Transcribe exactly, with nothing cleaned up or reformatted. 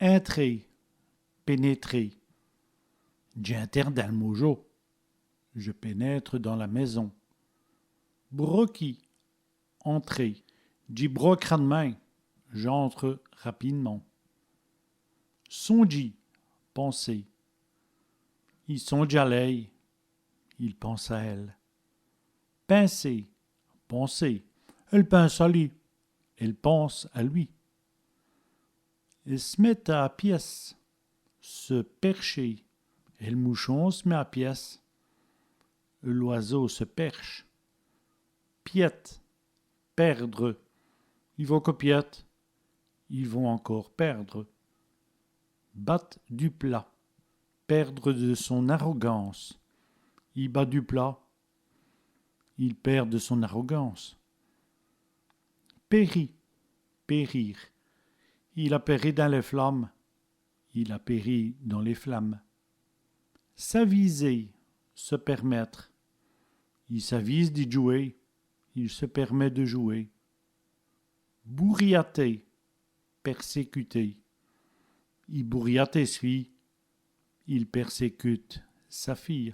Intrer, pénétrer. Dj'intère dins l' môjo. Je pénètre dans la maison. Broki, entrer. Dji broke rad'mint. J'entre rapidement. Sondjî, penser. I sondje à lèy. Il pense à elle. Pinser, penser. Èle pinse à li. Elle pense à lui. Ès' mète à pièsse, se percher. Èl mouchon s' mèt à pièsse. L'oiseau se perche. Piède, perdre. I vont co piède. Ils vont encore perdre. Bate du plat, perdre de son arrogance. I bat du plat. Il perd de son arrogance. Péri, périr. Il a péri dins lès flames. Il a péri dans les flammes. S'aviser, se permettre. I s'avise di djouwer. Il se permet de jouer. Bouriater, persécuter. I bouriate ès' fîye. Il persécute sa fille.